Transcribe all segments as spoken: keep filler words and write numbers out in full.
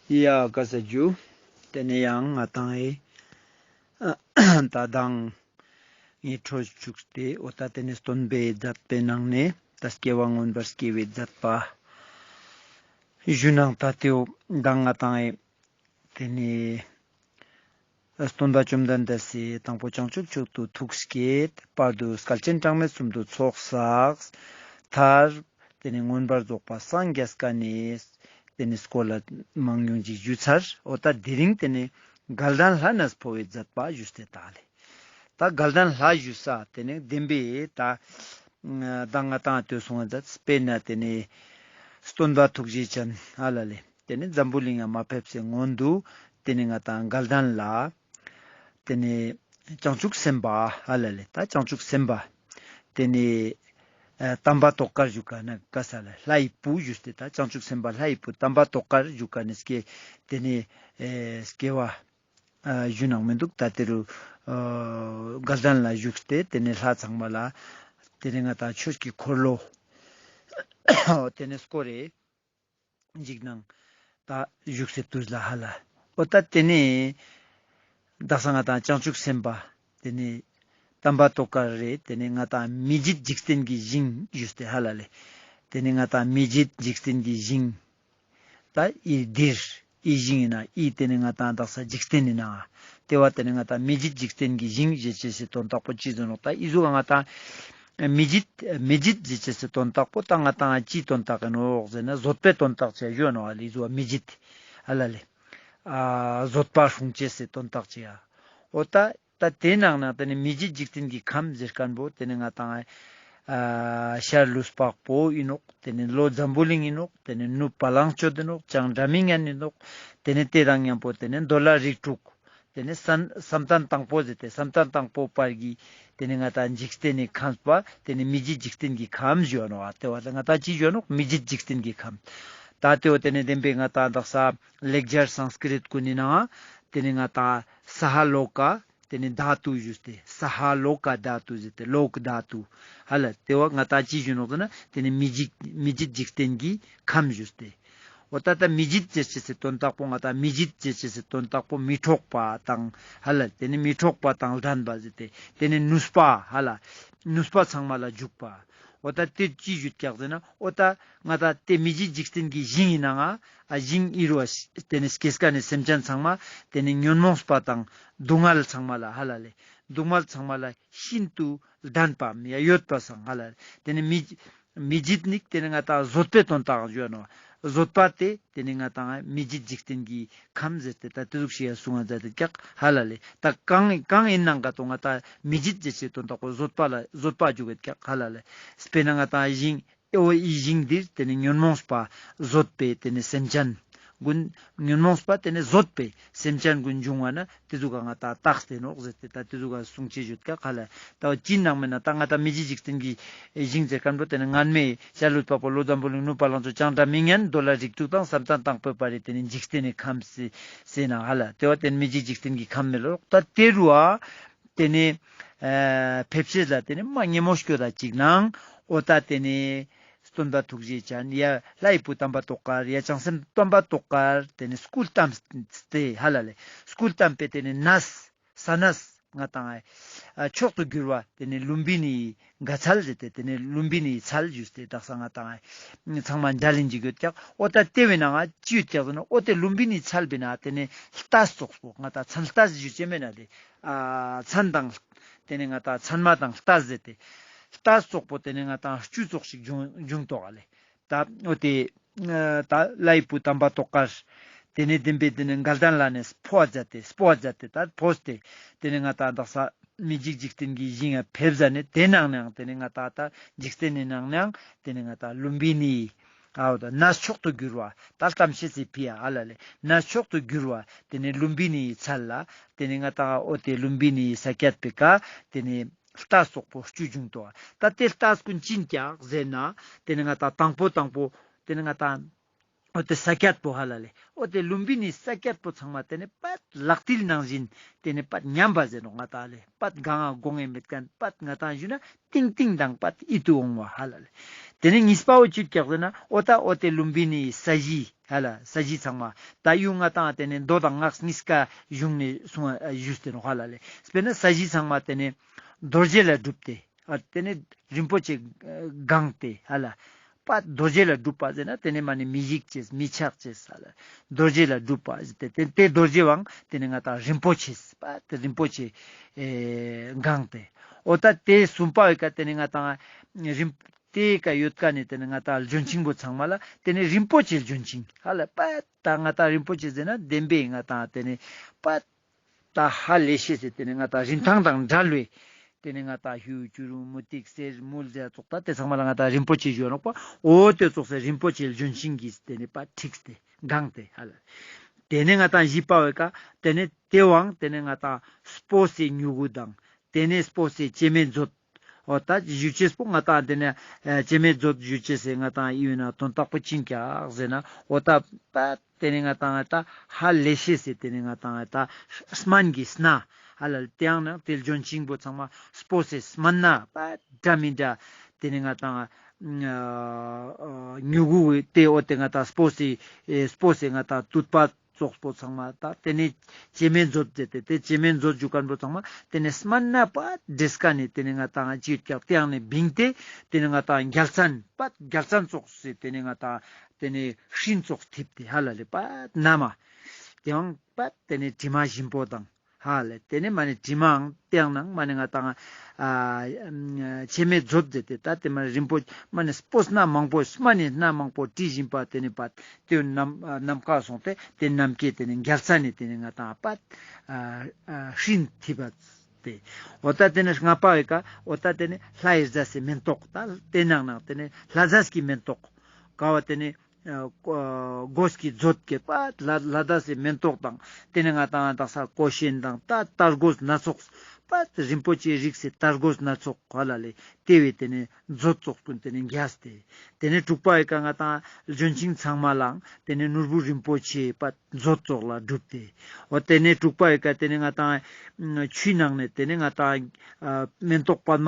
ཡ་ག་ས་ཇུ། ཏེ་ནེ་ཡང་ང་ཏང་ཨེ་ད་དང་ངི་འཕྲོ་བཅུག་སྟེ་འོ་ད་ཏེ་ནེ་སྟོན་པའི་མཛད་པའི་ནང་ནེ་ད་སྐྱེ་བ་མངོན་པར་སྐྱེ་བའི་མཛད་པ་ཞུ་ནང་ད་ཏེའོ་མདང་ང་ཏང་ཨེ་ཏེ་ནེ་སྟོན་པ་བཅོམ་ལྡན་འདས་སི་དང་པོ་བྱང་ཆུབ་མཆོག་ཏུ་ཐུགས་བསྐྱེད། བར་དུ་བསྐལ་ཆེན་གྲངས་མེད་གསུམ་དུ་ཚོགས་བསགས། མཐར་ཏེ་ནེ་མངོན་པར་རྫོགས་པ་སངས་རྒྱས་ཀ་ནེ་ཏེ་ནེ་སྐོར་ལ་མང་ཉུང་ཅིག་ཞུས་ཚར། འོ་ད་དེ་རིང་ཏེ་ནེ་དགའ་ལྡན་ལྷ་གནས་འཕོ་བའི་མཛད་པ་ཞུས་ཏེ་ད་ལེ། ད་དགའ་ལྡན་ལྷ་ཞུས་ས་ཏེ་ནེ་བདེན་པའི་ད་ད་ང་ཏང་ཏེ་སོང་ང་མཛད། དཔེར་ན་ཏེ་ནེ་སྟོན་པ་ཐུགས་རྗེ་ཅན་ཧ་ལ་ལེ། ཏེ་ནེ་འཛམ་བུ་གླིང་ང་མ་ཕེབས་སེ་སྔོན་དུ་ཏེ་ནེ་ང་ཏང་དགའ་ལྡན་ལྷ་ཏེ་ནེ་བྱང་ཆུབ་སེམས་དཔའ་ཧ་ལ་ལེ། ད་བྱང་ཆུབ་སེམས་དཔའ་ཏེ་ནེ་ཨ་དམ་པ་ཏོག་དཀར་ཞུ་ཀ་ན་ག་ས་ལ་ལྷའི་བུ་ཞུས་ཏེ་ད་བྱང་ཆུབ་སེམས་དཔའ་ལྷའི་བུ་དམ་པ་ཏོག་དཀར་ཞུ་ཀ་ནེ་སྐྱེ་ཏེ་ནེ་ཨེ་སྐྱེ་བ་ཨ་ཞུ་ནང་མི་འདུག་ད་ཏེ་རུ་ཨ་དགའ་ལྡན་ལ་བཞུགས་ཏེ་ཏེ་ནེ་ལྷ་ཚང་མ་ལ་ཏེ་ནེ་ང་ཏང་ཆོས་ཀྱི་འཁོར་ལོ་ཏེ་ནེ་སྐོར་རེ་འཇིགས་སྣང་ད་བཞུགས་སེ་དུས་ལ་ཧ་ལ། འོ་ད་ཏེ་ནེ་དག་ས་ང་ཏང་བྱང་ཆུབ་སེམས་དཔའ་ཏེ་ནེ་དམ་པ་ཏོག་དཀར་རེ་ཏེ་ནེ་ང་ཏང་མི་མཇེད་འཇིག་རྟེན་གྱི་ཞིང་ཞུས་ཏེ་ཧ་ལ་ལེ། ཏེ་ནེ་ང་ཏང་མི་མཇེད་འཇིག་རྟེན་གྱི་ཞིང་ད་ཨི་འདིར་ཨི་ཞིང་ཨིན་ན་ཨི་ཏེ་ནེ་ང་ཏང་དག་ས་འཇིག་རྟེན་ཨིན་ན་ཏེ་བ་ཏེ་ནེ་ང་ཏང་མི་མཇེད་འཇིག་རྟེན་གྱི་ཞིང་ཞེས་བྱ་སའི་དོན་དག་པོ་ཅི་ཟེར་ནོག་ད་ཨི་ཟུག་ང་ཏང་མི་མཇེད་མི་མཇེད་ཟེར་ཅེས་སི་དོན་དག་པོ་ད་ང་ཏང་ཅིའི་དོན་དག་ཨིན་ནོག་ཟེར་ན་བཟོད་པའི་དོན་དག་ཅིག་ཡོད་ནོག་ཨ་ལེ། ཟོ་མི་མཇེད་ཨ་ལ་ལེ། ཨ་བཟོད་པ་སྲུང་ཅེས་སི་དོན་དག་ཅིག་ཡ། འོ་ད་ད་དེའི་ནང་ན་ཏེ་ནེ་མི་མཇེད་འཇིག་རྟེན་གྱི་ཁམས་ཟེར་ཁན་པོ་ཏེ་ནེ་ང་ཏང་ཨ་ཤར་ལུས་འཕགས་པོ་ཨིན་ནོག་ཏེ་ནེ་ལྷོ་འཛམ་བུ་གླིང་ཨིན་ནོག་ཏེ་ནེ་ནུབ་བ་ལང་སྤྱོད་ཨིན་ནོག་བྱང་སྒྲ་མི་སྙན་ཨིན་ནོག་ཏེ་ནེ་ཏེ་དང་མཉམ་པོ་ཏེ་ནེ་འདོད་ལྷ་རིགས་དྲུག་ཏེ་ནེ་བསམ་བསམ་གཏན་དང་པོ་ཟེར་ཏེ་བསམ་གཏན་དང་པོ་བར་གྱི་ཏེ་ནེ་ང་ཏང་འཇིག་རྟེན་ནི་ཁམས་པ་ཏེ་ནེ་མི་མཇེད་འཇིག་རྟེན་གྱི་ཁམས་ཞུ་བ་ནོག་ཨ་ཏེ་བ་ལ་ང་ཏང་ཅི་ཞུ་བ་ནོག་མི་མཇེད་འཇིག་རྟེན་གྱི་ཁམས། ད་ཏེ་བོ་ཏེ་ནེ་བདེན་པའི་ང་ཏང་དག་ས་ལེགས་སྦྱར་སཾསྐྲྀཏ་གུན་ནི་ནང་ཏེ་ནེ་ང་ཏང་ས་ཧ་ལོ་ཀ་ཏེ་ནེ་དྷཱ་ཏུ་ཞུས་ཏེ་ས་ཧ་ལོ་ཀ་དྷཱ་ཏུ་ཟེར་ཏེ་ལོ་ཀ་དྷཱ་ཏུ་ཧ་ལ་ཏེ་བ་ང་ཏང་ཅི་ཞུ་ནོག་ཟེར་ན་ཏེ་ནེ་མི་མཇེད་མི་མཇེད་འཇིག་རྟེན་གྱི་ཁམས་ཞུས་ཏེ། འོ་ད་ད་མི་མཇེད་ཟེར་ཅེས་སི་དོན་དག་པོ་ང་ཏང་མི་མཇེད་ཟེར་ཅེས་སི་དོན་དག་པོ་མི་འཕྲོགས་པ་དང་ཧ་ལ་ཏེ་ནེ་མི་འཕྲོགས་པ་དང་ལྡན་པ་ཟེར་ཏེ་ཏེ་ནེ་ནུས་པ་ཧ་ལ་ནུས་པ་ཚང་མ་ལ་འཇུག་པ། འོ་ད་ཏེ་ཅི་ཞུ་ཀྱག་ཟེར་ན་འོ་ད་ང་ཏང་ཏེ་མི་མཇེད་འཇིག་རྟེན་གྱི་ཞིང་ཨིན་ནའང་ཨ་ཞིང་ཨི་རུ་བ་ཏེ་ནེ་སྐྱེས་ཀ་ནེ་སེམས་ཅན་ཚང་མ་ཏེ་ནེ་ཉོན་མོངས་པ་དང་སྡུག་བསྔལ་ཚང་མ་ལ་ཧ་ལ་ལེ་སྡུག་བསྔལ་ཚང་མ་ལ་ཤིན་ཏུ་ལྡན་པའམ་ཡ་ཡོད་པ་སང་ཧ་ལ་ལེ། ཏེ་ནེ་མི་མི་མཇེད་ནི་ཏེ་ནེ་ང་ཏང་བཟོད་པའི་དོན་དག་ཞུ་ནོག་བཟོད་པ་ཏེ་ཏེ་ནེ་ང་ཏང་མི་མཇེད་འཇིག་རྟེན་གྱི་ཁམས་ཟེར་ཏེ་ད་ཏེ་ཟུག་ཤིག་ཡ་གསུང་ང་མཛད་དེ་ཀྱག་ཧ་ལ་ལེ། ད་གང་གང་ཨིན་ནང་ག་ཏོ་ང་ཏང་མི་མཇེད་ཟེར་ཅེས་སི་དོན་དག་པོ་བཟོད་པ་ལ་བཟོད་པ་འཇུག་གེད་ཀྱག་ཧ་ལ་ལེ། དཔེར་ན་ང་ཏང་ཞིང་ཨེ་བོ་ཨི་ཞིང་འདིར་ཏེ་ནེ་ཉོན་མོངས་པ་བཟོད་པའི་ཏེ་ནེ་སེམས་ཅན་གུན་ཉོན་མོངས་པ་ཏེ་ནེ་བཟོད་པའི་སེམས་ཅན་གུན་འབྱུང་བ་ན་ཏེ་ཟུག་ག་ང་ཏང་རྟགས་ཏེ་ནོག་ཟེར་ཏེ་ད་ཏེ་ཟུག་ག་གསུང་ཅེས་ཡོད་ཀྱག་ཧ་ལ། ད་ཅི་ནང་མེད་ན་ད་ང་ཏང་མི་མཇེད་འཇིག་རྟེན་གྱི་ཞིང་ཟེར་ཁན་པོ་ཏེ་ནེ་སྔན་མེ་ཤར་ལུས་འཕགས་པོ་ལྷོ་འཛམ་བུ་གླིང་ནུབ་བ་ལང་སྤྱོད་བྱང་སྒྲ་མི་སྙན་འདོད་ལྷ་རིགས་དྲུག་དང་བསམ་གཏན་དང་པོའི་བར་རི་ཏེ་ནེ་འཇིག་རྟེན་ནི་ཁམས་སི་ཟེར་ན་ཧ་ལ་ཏེ་བ་ཏེ་ནེ་མི་མཇེད་འཇིག་རྟེན་གྱི་ཁམས་མེ་ལོ་ད་ཏེ་རུ་བ་ཏེ་ནེ་ཨ་ཕེབས་ཤེས་ལ་ཏེ་ནེ་མ་ཉེ་མོ་སྐྱོད་ད་ཅིག་ནང་འོ་ད་ཏེ་ནེ་སྟོན་པ་ཐུགས་རྗེ་ཅན་ཡ་ལྷའི་བུ་དམ་པ་ཏོག་དཀར་ཡ་བྱང་སེམས་དམ་པ་ཏོག་དཀར་ཏེ་ནེ་སྐུ་བལྟམས་ཏེ་ཧ་ལ་ལེ་སྐུ་བལྟམས་པའི་ཏེ་ནེ་གནས་ས་གནས་ང་ཏང་ཨ་མཆོག་ཏུ་གྱུར་བ་ཏེ་ནེ་ལུམྦི་ནིའི་དགའ་ཚལ་ཟེར་ཏེ་ཏེ་ནེ་ལུམྦི་ནིའི་ཚལ་ཞུས་ཏེ་དག་ས་ང་ཏང་ཨ་ཚང་མ་མཇལ་ལིན་ཅིག་ཡོད་ཀྱག་འོ་ད་ཏེ་བོའི་ནང་ང་ཅི་ཡོད་ཀྱག་ཟེར་ན་འོ་ཏེ་ལུམྦི་ནིའི་ཚལ་བོའི་ནང་ཏེ་ནེ་རྟ་ཙོགས་པོ་ང་ཏང་མཚན་རྟ་ཞུ་ཅེས་མེད་ན་ཏེ་ཨ་མཚན་དང་ཏེ་ནེ་ང་ཏང་མཚན་མ་དང་རྟ་ཟེར་ཏེ་རྟ་ཙོགས་པོ་ཏེ་ནེ་ང་ཏང་བཅུ་ཙོགས་ཤིག་འབྱུང་འབྱུང་ཏོག་ཨ་ལེ། ད་འོ་ཏེ་ད་ལྷའི་བུ་དམ་པ་ཏོག་དཀར་ཏེ་ནེ་བདེན་པའི་ཏེ་ནེ་དགའ་ལྡན་ལྷ་གནས་འཕོ་བ་མཛད་དེ་འཕོ་བ་མཛད་དེ་ད་འཕོས་ཏེ་ཏེ་ནེ་ང་ཏང་དག་ས་མི་མཇེད་འཇིག་རྟེན་གྱི་ཞིང་ང་ཕེབས་ཟ་ནེ་ཏེ་ནང་ནའང་ཏེ་ནེ་ང་ཏང་ད་འཇིག་རྟེན་ནི་ནང་ནའང་ཏེ་ནེ་ང་ཏང་ལུམྦི་ནིའི་ཨའོ་ད་གནས་མཆོག་ཏུ་གྱུར་བ་ད་ལྟམ་ཤེས་སི་ཕི་ཡ་ཧ་ལ་ལེ་གནས་མཆོག་ཏུ་གྱུར་བ་ཏེ་ནེ་ལུམྦི་ནིའི་ཚལ་ལ་ཏེ་ནེ་ང་ཏང་འོ་ཏེ་ལུམྦི་ནིའི་ས་ཀྱད་པེ་ཀ་ཏེ་ནེ་རྟ་ཙོགས་པོ་བཅུ་འབྱུང་ཏོག་ད་ཏེ་རྟ་ཀུན་ཅི་ཨིན་ཀྱག་ཟེར་ན་ཏེ་ནེ་ང་ཏང་དང་པོ་དང་པོ་ཏེ་ནེ་ང་ཏང་ འོ་ཏེ་ས་ཀྱད་པོ་ཧ་ལ་ལེ། འོ་ཏེ་ལུམ་བི་ནི་ས་ཀྱད་པོ་ཚང་མ་ཏེ་ནེ་པད་ལག་མཐིལ་ནང་བཞིན་ཏེ་ནེ་པད་ཉམས་པ་ཟེར་ནོག་ང་ཏང་ལེ། པད་གང་ང་དགོས་ངེས་མེད་ཁན་པད་ང་ཏང་ཞུ་ན་ཏིང་ཏིང་དང་པད་ཡིད་དུ་འོང་བ་ཧ་ལ་ལེ། ཏེ་ནེ་གཉིས་པ་བོ་ཅི་ཀྱག་ཟེར་ན་འོ་ཏ་འོ་ཏེ་ལུམ་བི་ནི་ས་གཞི་ཧ་ལ་ས་གཞི་ཚང་མ་ཏ་ཡུ་ང་ཏང་ཏེ་ནེ་མདོ་དང་སྔགས་གཉིས་ཀ་གཞུང་ནེ་གསུངས་ཞུས་ཏེ་ནོག་ཧ་ལ་ལེ། སྤེར་ན་ས་གཞི་ཚང་མ་ཏེ་ནེ་རྡོ་རྗེ་ལ་གྲུབ་སྟེ། ཨ་ཏེ་ནེ་རིན་པོ་ཆེ་གང་སྟེ་ཧ་ལ། པ་རྡོ་རྗེ་ལ་གྲུབ་པ་ཟེར་ན་ཏེ་ནེ་མ་ནེ་མི་ཞིག་ཅེས་མི་ཆགས་ཅེས་ཧ་ལ། རྡོ་རྗེ་ལ་གྲུབ་པ་ཟེར་ཏེ་ཏེ་ཏེ་རྡོ་རྗེ་བོའང་ཏེ་ནེ་ང་ཏང་རིན་པོ་ཆེ་པ་ཏེ་རིན་པོ་ཆེ་ཨེ་གང་སྟེ། འོ་ཏ་ཏེ་གསུམ་པ་བོའི་ཀ་ཏེ་ནེ་ང་ཏང་རིན་ཏེ་ཀ་ཡོད་ཀ་ནེ་ཏེ་ནེ་ང་ཏང་ལྗོན་ཤིང་པོ་ཚང་མ་ལ་ཏེ་ནེ་རིན་པོ་ཆེ་ལྗོན་ཤིང་ཧ་ལ། པ་ཏ་ང་ཏང་རིན་པོ་ཆེ་ཟེར་ན་བདེན་པའི་ང་ཏང་ཏེ་ནེ་པ་ཏ་ཧ་ལས་ཤེས་ཟེར་ཏེ་ནེ་ང་ཏང་རིན་ཐང་དང་འབྲེལ་བའི་ཏེ་ནེ་ང་ཏང་ཧུ་ཅུ་རུ་མུ་ཏིག་གསེར་དངུལ་ཟེར་ཙོགས་ཏ་ཏེ་ཚང་མ་ལ་ང་ཏང་རིན་པོ་ཆེ་ཞུ་ནོག་པ། འོ་ཏེ་ཙོགས་སེ་རིན་པོ་ཆེ་ལྗོན་ཤིང་གིས་ཏེ་ནེ་པ་འཁྲིགས་ཏེ་གང་སྟེ་ཧ་ལ། ཏེ་ནེ་ང་ཏང་བཞི་པ་བོའི་ཀ་ཏེ་ནེ་ཏེ་བོའང་ཏེ་ནེ་ང་ཏང་སྤོས་སི་མྱུ་གུ་དང་ཏེ་ནེ་སྤོས་སི་བྱེ་མའི་མཛོད། འོ་ཏ་ཞུ་ཅེས་པོ་ང་ཏང་ཏེ་ནེ་ཨ་བྱེ་མའི་མཛོད་ཞུ་ཅེས་སི་ང་ཏང་ཡིན་ན་དོན་དག་པོ་ཅི་ཀྱག་ཟེར་ན་འོ་ཏ་པ་ཏེ་ནེ་ང་ཏང་ཏ་ཧ་ལས་ཤེས་སི་ཏེ་ནེ་ང་ཏང་ཏ་སྨན་གྱི་སྣ་ཧ་ལ་ལེ། ཏེའང་ན་ཏེ་ལྗོན་ཤིང་པོ་ཚང་མ་སྤོས་སི་སྨན་སྣ་པ་འདྲ་མི་འདྲ་ཏེ་ནེ་ང་ཏང་ཨ་མྱུ་གུ་ཏེ་འོ་ཏེ་ང་ཏང་སྤོས་སི་ཨེ་སྤོས་སི་ང་ཏང་དུད་པ་ཙོགས་པོ་ཚང་མ་ཏ་ཏེ་ནེ་བྱེ་མའི་མཛོད་ཟེར་ཏེ་ཏེ་བྱེ་མའི་མཛོད་ཞུ་ཁན་པོ་ཚང་མ་ཏེ་ནེ་སྨན་སྣ་པ་འདྲེས་ཀ་ནེ་ཏེ་ནེ་ང་ཏང་ཅི་ཡོད་ཀྱག་ཏེའང་ནེ་བིངས་ཏེ་ཏེ་ནེ་ང་ཏང་རྒྱལ་མཚན་པ་རྒྱལ་མཚན་ཙོགས་སེ་ཏེ་ནེ་ང་ཏང་ཏེ་ནེ་སྤྲིན་ཙོགས་འཐིབས་ཏེ་ཧ་ལ་ལེ་པ་ན་མ་ཏེའང་པ་ཏེ་ནེ་དྲི་མ་ཞིམ་པོ་དང་ཧ་ལ་ལེ། ཏེ་ནེ་མ་ནེ་དྲི་མའང་ཏེའང་ནང་མ་ནེ་ང་ཏང་ཨ་བྱེ་མའི་མཛོད་ཟེར་ཏེ་ཏ་ཏེ་མ་རིན་པོ་མ་ནེ་སྤོས་སྣ་མང་པོ་སྨན་ནི་སྣ་མང་པོ་དྲི་ཞིམ་པ་ཏེ་ནེ་པ་ཏེ་ནམ་ནམ་མཁའ་སོང་སྟེ་ཏེ་ནམ་མཁའི་ཏེ་ནེ་རྒྱལ་མཚན་ནི་ཏེ་ནེ་ང་ཏང་པ་ཨ་ཨ་སྤྲིན་འཐིབས་པ་སྟེ། འོ་ཏ་ཏེ་ནེ་ལྔ་པ་བོའི་ཀ་འོ་ཏ་ཏེ་ནེ་ལྷ་ཡི་ཟས་སི་མེན་ཏོག་ཏ་ཏེ་ནང་ནང་ཏེ་ནེ་ལྷ་ཟས་ཀྱི་མེན་ཏོག་ཀ་བོ་ཏེ་ནེ་ཨ་གོས་ཀྱི་མཛོད་ཀྱི་པ་ལྷ་ལྷ་ཟས་སི་མེན་ཏོག་དང་ཏེ་ནེ་ང་ཏང་དག་ས་གོས་ཆེན་དང་ཏ་དར་གོས་སྣ་ཚོགས་པ་རིན་པོ་ཆེའི་རིགས་སི་དར་གོས་སྣ་ཚོགས་ཧ་ལ་ལེ། ཏེ་བོའི་ཏེ་ནེ་མཛོད་ཙོགས་ཀུན་ཏེ་ནེ་རྒྱས་ཏེ། ཏེ་ནེ་དྲུག་པ་བོའི་ཀ་ང་ཏང་ལྗོན་ཤིང་ཚང་མ་ལའང་ཏེ་ནེ་ནོར་བུ་རིན་པོ་ཆེ་པ་མཛོད་ཙོགས་ལ་གྲུབ་སྟེ། འོ་ཏེ་ནེ་དྲུག་པ་བོའི་ཀ་ཏེ་ནེ་ང་ཏང་ཆུའི་ནང་ནེ་ཏེ་ནེ་ང་ཏང་ཨ་མེན་ཏོག་པདྨ་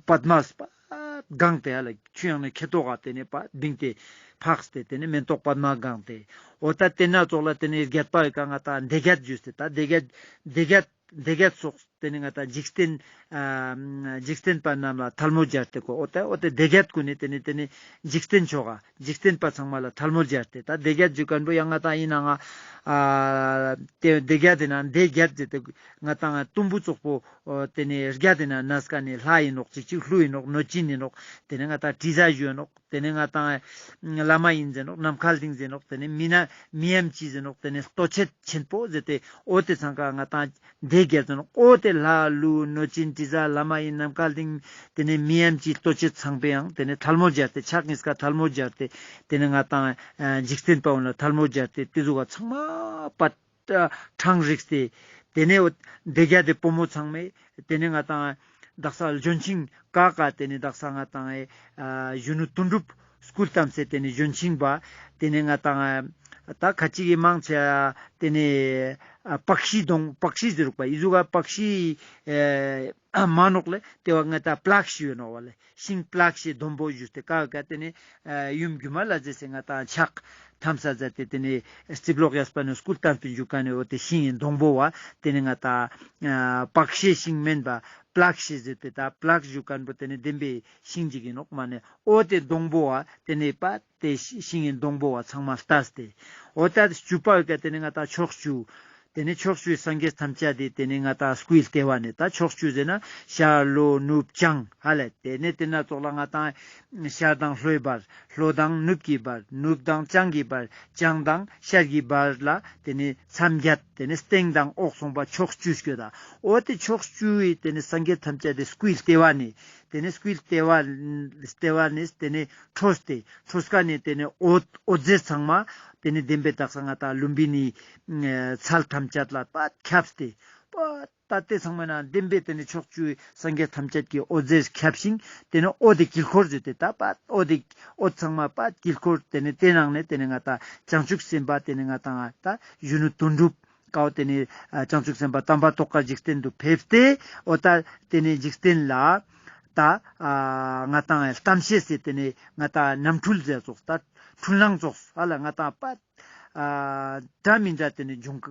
པདྨས་པ་གང་སྟེ་ཧ་ལ་ཆུའི་ནང་ནེ་ཁེ་ཏོག་ག་ཏེ་ནེ་པ་བིངས་ཏེ་འཕགས་ཏེ་ཏེ་ནེ་མེན་ཏོག་པདྨ་གང་སྟེ། འོ་ཏ་ཏེ་ནེ་ཙོགས་ལ་ཏེ་ནེ་བརྒྱད་པ་བོའི་ཀ་ང་ཏང་སྡེ་བརྒྱད་ཞུས་ཏེ་ཏ་སྡེ་བརྒྱད་སྡེ་བརྒྱད་སྡེ་བརྒྱད་སོགས་ཏེ་ནེ་ང་ཏང་འཇིག་རྟེན་ཨ་འཇིག་རྟེན་པ་རྣམས་ལ་ཐལ་མོ་སྦྱར་ཏེ་གོ། འོ་ཏ་འོ་ཏེ་སྡེ་བརྒྱད་ཀུན་ནེ་ཏེ་ནེ་ཏེ་ནེ་འཇིག་རྟེན་ཆོ་ག་འཇིག་རྟེན་པ་ཚང་མ་ལ་ཐལ་མོ་སྦྱར་ཏེ་ཏ་སྡེ་བརྒྱད་ཞུ་ཁན་པོ་ཡང་ང་ཏང་ཡིན་ན་ང་ཨ་ཏེ་སྡེ་བརྒྱད་ཏེ་ན་སྡེ་བརྒྱད་ཟེར་ཏེ་ང་ཏང་དུམ་བུ་ཙོགས་པོ་འོ་ཏེ་ནེ་བརྒྱད་ཏེ་ན་ནས་ཀ་ནེ་ལྷ་ཡིན་ནོག་ཅིག་ཅིག་ཀླུ་ཡིན་ནོག་གནོད་སྦྱིན་ཡིན་ནོག་ཏེ་ནེ་ང་ཏང་དྲི་ཟ་ཞུ་ཡིན་ནོག་ཏེ་ནེ་ང་ཏང་བླ་མ་ཡིན་ཟེར་ནོག་ནམ་མཁའ་ལྡིང་ཟེར་ནོག་ཏེ་ནེ་མི་ན་མི་ཡམ་ཅི་ཟེར་ནོག་ཏེ་ནེ་ལྟོ་འཕྱེ་ཆེན་པོ་ཟེར་ཏེ་འོ་ཏེ་ཚང་ཀ་ང་ཏང་སྡེ་བརྒྱད་ཟེར་ནོག། འོ་ཏེ་ལྷ་ཀླུ་གནོད་སྦྱིན་དྲི་ཟ་བླ་མ་ཡིན་ནམ་མཁའ་ལྡིང་ཏེ་ནེ་མི་ཡམ་ཅི་ལྟོ་འཕྱེ་ཚང་པའང་ཏེ་ནེ་ཐལ་མོ་སྦྱར་ཏེ་ཕྱག་གཉིས་ཀ་ཐལ་མོ་སྦྱར་ཏེ་ཏེ་ནེ་ང་ཏང་འཇིག་རྟེན་པ་ཀུན་ལ་ཐལ་མོ་སྦྱར་ཏེ་ཏེ་ཟུག་ག་ཚང་མ་པ་ཨ་ཕྲེང་རིགས་ཏེ། ཏེ་ནེ་འོ་སྡེ་བརྒྱད་དི་བུ་མོ་ཚང་མས་ཏེ་ནེ་ང་ཏང་དག་ས་ལྗོན་ཤིང་ཀ་ཀ་ཏེ་ནེ་དག་ས་ང་ཏང་ཨེ་ཨ་གཞོན་ནུ་དོན་གྲུབ་སྐུ་བལྟམས་སེ་ཏེ་ནེ་ལྗོན་ཤིང་བ་ཏེ་ནེ་ང་ཏང་ཨ་ད་ཁ་ཅིག་གི་མང་ཆེ་ཏེ་ནེ་ཨ་པག་ཤི་སྡོང་པག་ཤི་ཟེར་རུག་པ་ཨི་ཟུག་ག་པག་ཤི་ཨེ་མ་ནོག་ལེ། ཏེ་བ་ང་ཏང་པླཀ་ཤི་ཡོད་ནོག་བ་ལེ། ཤིང་པླཀ་ཤི་སྡོང་པོ་ཞུས་ཏེ་ཀ་ཀ་ཏེ་ནེ་ཨ་ཡུམ་སྒྱུ་མ་ལྷ་མཛེས་སེ་ང་ཏང་ཕྱག་ཐམ་ས་ཛད་དེ་ཏེ་ནེ་རྩིབ་ལོགས་གཡས་པ་ནེ་སྐུ་བལྟམས་ཏེ་འཇུག་ཁན་ནི་འོ་ཏེ་ཤིང་ངི་སྡོང་པོ་བ་ཏེ་ནེ་ང་ཏང་ཨ་པག་ཤི་ཤིང་མེན་པ་པླཀ་ཤི་ཟེར་ཏེ་ད་པླཀ་ཞུ་ཁན་པོ་ཏེ་ནེ་བདེན་པའི་ཤིང་ཅིག་ཨིན་ནོག་མ་ནེ་འོ་ཏེ་སྡོང་པོ་བ་ཏེ་ནེ་པ་ཏེ་ཤིང་ངི་སྡོང་པོ་བ་ཚང་མ་ལྟས་ཏེ་འོ་ད་བཅུ་པ་བོའི་ཀ་ཏེ་ནེ་ང་ཏང་ཕྱོགས་བཅུ། ཏེ་ནེ་ཕྱོགས་བཅུའི་སངས་རྒྱས་ཐམས་ཅད་དི་ཏེ་ནེ་ང་ཏང་སྐུའི་ལྟེ་བ་ནེ་ད་ཕྱོགས་བཅུ་ཟེར་ན་ཤར་ལྷོ་ནུབ་བྱང་ཧ་ལེ། ཏེ་ནེ་ཏེ་ན་ཙོགས་ལ་ང་ཏང་ཤར་དང་ལྷོའི་བར་ལྷོ་དང་ནུབ་ཀྱི་བར་ནུབ་དང་བྱང་གི་བར་བྱང་དང་ཤར་གྱི་བར་ལ་ཏེ་ནེ་མཚམས་བརྒྱད་ཏེ་ནེ་སྟེང་དང་འོག་སོང་པ་ཕྱོགས་བཅུ་སྐྱོད་ད། འོ་ཏེ་ཕྱོགས་བཅུའི་ཏེ་ནེ་སངས་རྒྱས་ཐམས་ཅད་དི་སྐུའི་ལྟེ་བ་ནེ་ཏེ་ནེ་སྐུའི་ལྟེ་བ་ལྟེ་བ་ནེ་ཏེ་ནེ་འཕྲོས་ཏེ་འཕྲོས་ཀ་ནེ་ཏེ་ནེ་འོད་འོད་ཟེར་ཚང་མ་ཏེ་ནེ་བདེན་པའི་དག་ས་ང་ཏང་ལུམ་བི་ནིའི་ཚལ་ཐམས་ཅད་ལ་པ་ཁྱབ་སྟེ་པ་ ད་དེ་ཚང་མའི་ནང་བདེན་པའི་དེ་ནི་ཕྱོགས་བཅུའི་སངས་རྒྱས་ཐམས་ཅད་ཀྱི་འོད་ཟེར་ཁྱབ་ཤིང་དེ་ནི་འོད་དེ་དཀྱིལ་འཁོར་ཟེར་ཏེ་ད་པ་འོད་དེ་འོད་ཚང་མ་པ་དཀྱིལ་འཁོར་དེ་ནི་དེ་ནང་ནས་དེ་ནི་ང་ད་བྱང་ཆུབ་སེམས་དཔའ་དེ་ནི་ང་ད་ང་ད་གཞོན་ནུ་དོན་གྲུབ་ཀའོ་དེ་ནི་ཨ་བྱང་ཆུབ་སེམས་དཔའ་དམ་པ་ཏོག་དཀར་འཇིག་རྟེན་དུ་ཕེབས་ཏེ་འོ་ད་དེ་ནི་འཇིག་རྟེན་ལ་ད་ཨ་ང་ད་ང་གཏམ་བཤད་ཟེར་དེ་ནི་ང་ད་རྣམ་འཕྲུལ་ཟེར་ཙོགས་ད་འཕྲུལ་སྣང་ཙོགས་ཧ་ལ་ང་ད་པ་ཨ་འདྲ་མི་འདྲ་དེ་ནི་འབྱུང་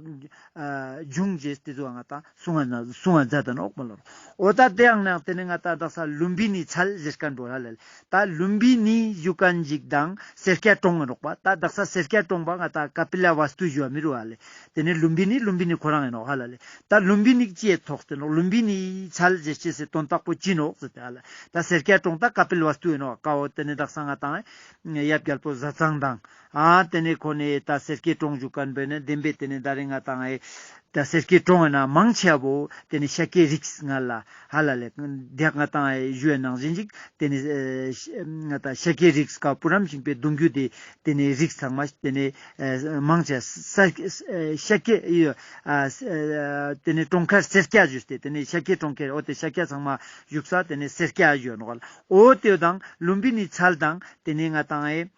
ཨ་འབྱུང་རྗེས་དེ་ཚོ་ང་ད་གསུང་ང་གསུང་ང་མཛད་ད་ནོག་མ་ལོ། འོ་ད་དེ་ཡང་ནང་དེ་ནི་ང་ད་དག་ས་ལུམ་བི་ནིའི་ཚལ་ཟེར་མཁན་པོ་ཧ་ལ་ལེ། ད་ལུམ་བི་ནི་ཞུ་མཁན་ཅིག་དང་སེར་སྐྱ་གྲོང་ཨིན་ནོག་པ། ད་དག་ས་སེར་སྐྱ་གྲོང་པ་ང་ད་ཀ་པི་ལ་ཝ་སྟུ་ཞུ་བ་མི་རུ་ཧ་ལེ། དེ་ནི་ལུམ་བི་ནི་ལུམ་བི་ནི་ཁོ་རང་ཨིན་ནོག་ཧ་ལ་ལེ། ད་ལུམ་བི་ནི་ཅི་ཡེ་ཐོག་སྟེ་ནོག་ལུམ་བི་ནིའི་ཚལ་ཟེར་ཅེས་སི་དོན་དག་པོ་ཅི་ནོག་ཟེར་ཏེ་ཧ་ལ། ད་སེར་སྐྱ་གྲོང་ད་ཀ་པི་ལ་ཝ་སྟུ་ཨིན་ནོག་ཀའོ་དེ་ནི་དག་ས་ང་ད་ཡབ་རྒྱལ་པོ་ཟས་གཙང་དང་ཨ་དེ་ནས་ཁོ་ནས་ད་སེར་སྐྱའི་གྲོང་ཞུ་མཁན་པོ་ནི་བདེན་པའི་དེ་ནས་ད་རིང་ང་ཏང་ཨེ་ད་སེར་སྐྱའི་གྲོང་ཡིན་ན་མང་ཆེ་བོ་དེ་ནས་ཤཱཀྱའི་རིགས་ང་ལ་ཧ་ལ་ལེ་དེ་ང་ཏང་ཨེ་ཞུ་ཡ་ནང་བཞིན་ཅིག་དེ་ནས་ཨེ་ང་ཏང་ཤཱཀྱའི་རིགས་ཀ་བུ་རམ་ཤིང་པའི་གདུང་རྒྱུད་དེ་དེ་ནས་རིགས་ཚང་མ་དེ་ནས་ཨེ་མང་ཆེ་ས་ཨེ་ཤཱཀྱའི་ཨེ་ཨ་ཨེ་དེ་ནས་གྲོང་ཁྱེར་སེར་སྐྱ་ཞུས་ཏེ་དེ་ནས་ཤཱཀྱའི་གྲོང་ཁྱེར་འོ་དེ་ཤཱཀྱ་ཚང་མ་བཞུགས་ས་དེ་ནས་སེར་སྐྱ་ཞུ་ནོག་ལ། འོ་དེ་དང་ལུམ་བི་ནིའི་ཚལ་དང་དེ་ནས་ང་ཏང་ཨེ།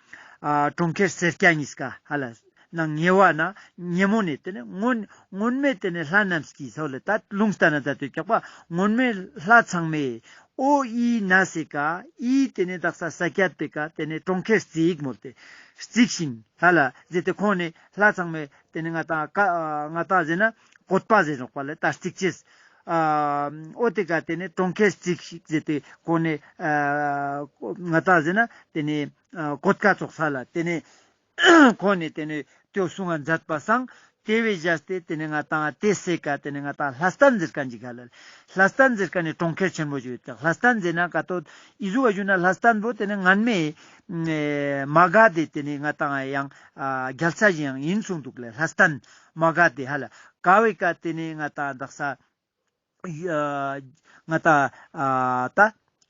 ཨ་གྲོང་ཁྱེར་སེར་སྐྱ་གཉིས་ཀ་ཧ་ལ་ནང་ཉེ་བ་ན་ཉེ་མོ་ནས་དེ་ནས་སྔོན་སྔོན་མེ་དེ་ནས་ལྷ་རྣམས་ཀྱིས་ཧ་ལ་ད་ལུང་ལྟར་ན་ད་དུས་ཀྱག་པ་སྔོན་མེ་ལྷ་ཚང་མས་འོ་ཨི་ན་སེ་ཀ་ཨི་དེ་ནས་དག་ས་ས་ཀྱད་པེ་ཀ་དེ་ནས་གྲོང་ཁྱེར་རྩིག་མོལ་ཏེ་རྩིག་ཤིང་ཧ་ལ་ཟེར་ཏེ་ཁོང་ནས་ལྷ་ཚང་མས་དེ་ནས་ང་ཏང་ཀ་ང་ཏང་ཟེར་ན་བཀོད་པ་ཟེར་ནོག་པ་ལ་ད་རྩིག་ཅེས། ཨ་འོ་དེ་ཀ་དེ་ནས་གྲོང་ཁྱེར་རྩིག་ཤིག་ཟེར་ཏེ་ཁོང་ནས་ཨ་ང་ཏང་ཟེར་ན་དེ་ནས་ཨ་གོད་ཀ་ཙོགས་ས་ལ་དེ་ནས་ཁོང་ནས་དེ་ནས་ཏེའོ་གསུང་ང་མཛད་པ་སང་དེ་བས་བཞག་སྟེ་དེ་ནས་ང་ཏང་དེ་སེ་ཀ་དེ་ནས་ང་ཏང་ལྷ་སྟན་ཟེར་མཁན་ཅིག་ག་ལ་ལྷ་སྟན་ཟེར་མཁན་ནི་གྲོང་ཁྱེར་ཆེན་མོ་ཞིག་ཡོད་ཀྱག་ལྷ་སྟན་ཟེར་ན་ཀ་ཏོ་ཨི་ཟུ་བ་ཞུ་ན་ལྷ་སྟན་པོ་དེ་ནས་ངན་མེ་མ་ག་དེ་དེ་ནས་ང་ཏང་ཡང་ཨ་རྒྱལ་ས་ཞིག་ཡང་ཡིན་གསུངས་འདུག་ལེ། ལྷ་སྟན་མ་ག་དེ་ཧ་ལ་ཀ་བེ་ཀ་དེ་ནས་ང་ཏང་དག་ས་ཨ་ང་ཏང་ཨ་ད་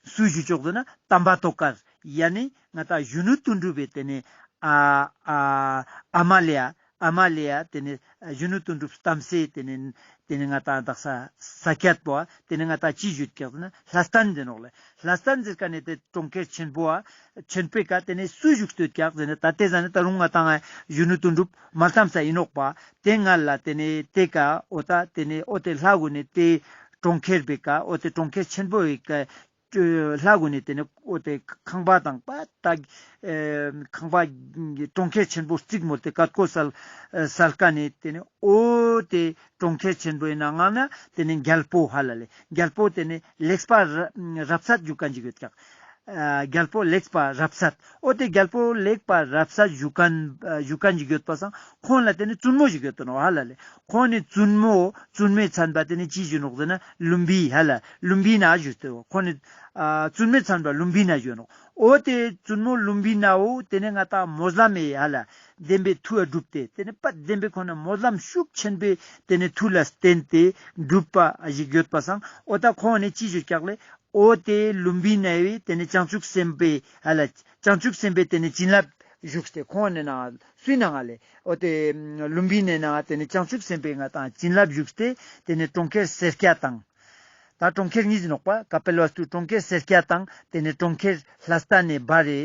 སུ་ཞུ་ཆོག་ཟེར་ན་དམ་པ་ཏོག་དཀར་ཡ་ནི་ང་ཏང་གཞོན་ནུ་དོན་གྲུབ་པའི་དེ་ནས་ཨ་ཨ་ཨ་མ་ལེ་ཡ་ཨ་མ་ལེ་ཡ་དེ་ནས་གཞོན་ནུ་དོན་གྲུབ་བལྟམས་སེ་དེ་ནས་དེ་ནས་ང་ཏང་དག་ས་ས་ཀྱད་པོ་དེ་ནས་ང་ཏང་ཅི་ཞུ་ཀྱག་ཟེར་ན་ལྷ་སྟན་ཟེར་ནོག་ལེ། ལྷ་སྟན་ཟེར་མཁན་ནི་དེ་གྲོང་ཁྱེར་ཆེན་པོ་ཨ་ཆེན་པོའི་ཀ་དེ་ནས་སུ་བཞུགས་སྟོད་ཀྱག་ཟེར་ན་ད་དེ་ཟ་ནས་ད་རུང་ང་ཏང་ཨ་གཞོན་ནུ་དོན་གྲུབ་མ་བལྟམས་ས་ཡིན་ནོག་པ། དེ་ང་ལ་དེ་ནས་དེ་ཀ་འོ་ད་དེ་ནས་འོ་དེ་ལྷ་གུན་ནས་དེ་གྲོང་ཁྱེར་པེ་ཀ་འོ་དེ་གྲོང་ཁྱེར་ཆེན་པོའི་ཀ་ལྷ་གུན་ནས་དེ་ནས་འོ་དེ་ཁང་པ་དང་པ་ད་ཨེ་ཁང་པ་གྲོང་ཁྱེར་ཆེན་པོ་རྩིག་མོལ་ཏེ་ཀ་ཀོ་སལ་སལ་ཀ་ནས་དེ་ནས་འོ་དེ་གྲོང་ཁྱེར་ཆེན་པོའི་ནང་ང་ན་དེ་ནས་རྒྱལ་པོ་ཧ་ལ་ལེ་རྒྱལ་པོ་དེ་ནས་ལེགས་པ་རབ་རབ་གསལ་ཞུ་མཁན་ཅིག་ཡོད་ཀྱག་ཨ་རྒྱལ་པོ་ལེགས་པ་རབ་གསལ། འོ་དེ་རྒྱལ་པོ་ལེགས་པ་རབ་གསལ་ཞུ་མཁན་ཨ་ཞུ་མཁན་ཞིག་ཡོད་པ་སང་ཁོང་ལ་དེ་ནི་བཙུན་མོ་ཞིག་ཡོད་དོ་ནོ་ཧ་ལ་ལེ། ཁོང་ནི་བཙུན་མོ་བཙུན་མོའི་མཚན་པ་དེ་ནི་ཅི་ཞུ་ནོག་ཟེར་ན་ལུམ་བི་ཧ་ལ་ལུམ་བི་ན་ཞུ་སྟེ་འོ་ཁོང་ནི་ཨ་བཙུན་མོའི་མཚན་པ་ལུམ་བི་ན་ཞུ་ནོག་འོ་དེ་བཙུན་མོ་ལུམ་བི་ན་འོ་དེ་ནི་ང་ཏང་སྨོན་ལམ་མེ་ཧ་ལ་བདེན་པའི་མཐུ་ཨ་སྒྲུབ་སྟེ་དེ་ནི་པ་བདེན་པའི་ཁོང་ནི་སྨོན་ལམ་ཤུགས་ཆེན་པོའི་དེ་ནི་མཐུ་ལ་བརྟེན་ཏེ་སྒྲུབ་པ་ཞིག་ཡོད་པ་སང་འོ་ད་ཁོང་ནི་ཅི་ཞུ་ཀྱག་ལེ། འོ་དེ་ལུམ་བི་ན་བི་དེ་ནས་བྱང་ཆུབ་སེམས་དཔའི་ཧ་ལ་བྱང་ཆུབ་སེམས་དཔའི་དེ་ནས་བྱིན་རླབས་ཞུགས་ཏེ་ཁོང་ནི་ནང་སུའི་ནང་ང་ལེ། འོ་དེ་ལུམ་བི་ནའི་ནང་དེ་ནས་བྱང་ཆུབ་སེམས་དཔའི་ང་ཏང་བྱིན་རླབས་ཞུགས་ཏེ་དེ་ནས་གྲོང་ཁྱེར་སེར་སྐྱ་དང་། ད་གྲོང་ཁྱེར་གཉིས་ཡིན་ནོག་པ་ཀ་པེལ་ཝ་སྟུ་གྲོང་ཁྱེར་སེར་སྐྱ་དང་དེ་ནས་གྲོང་ཁྱེར་ལྷ་ས་ནས་བར་རེ་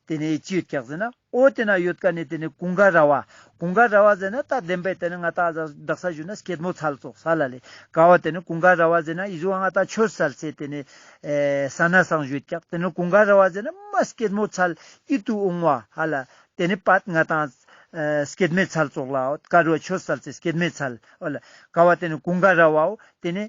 དེ་ནས་ཅི་ཡོད་ཀྱག་ཟེར་ན། འོ་དེ་ན་ཡོད་ཀ་ནི་དེ་ནི་ཀུན་དགའ་ར་བ། ཀུན་དགའ་ར་བ་ཟེར་ན་ད་བདེན་པའི་དེ་ནི་ང་ཏང་དག་ས་ཞུ་ན་སྐྱེད་མོས་ཚལ་ཙོགས་ས་ལ་ལེ། ཀ་བ་དེ་ནི་ཀུན་དགའ་ར་བ་ཟེར་ན་ཨི་ཟུ་བ་ང་ཏང་ཆོས་ཚལ་ཟེར་དེ་ནི་ཨེ་ས་ན་སང་ཞུ་ཀྱག་དེ་ནི་ཀུན་དགའ་ར་བ་ཟེར་ན་མ་སྐྱེད་མོས་ཚལ་ཡིད་དུ་འོང་བ་ཧ་ལ་དེ་ནི་པད་ང་ཏང་ཨེ་སྐྱེད་མོས་ཚལ་ཙོགས་ལ་འོ་ཀ་རུ་བ་ཆོས་ཚལ་ཟེར་སྐྱེད་མོས་ཚལ་འོ་ལ་ཀ་བ་དེ་ནི་ཀུན་དགའ་ར་བའོ་དེ་ནི་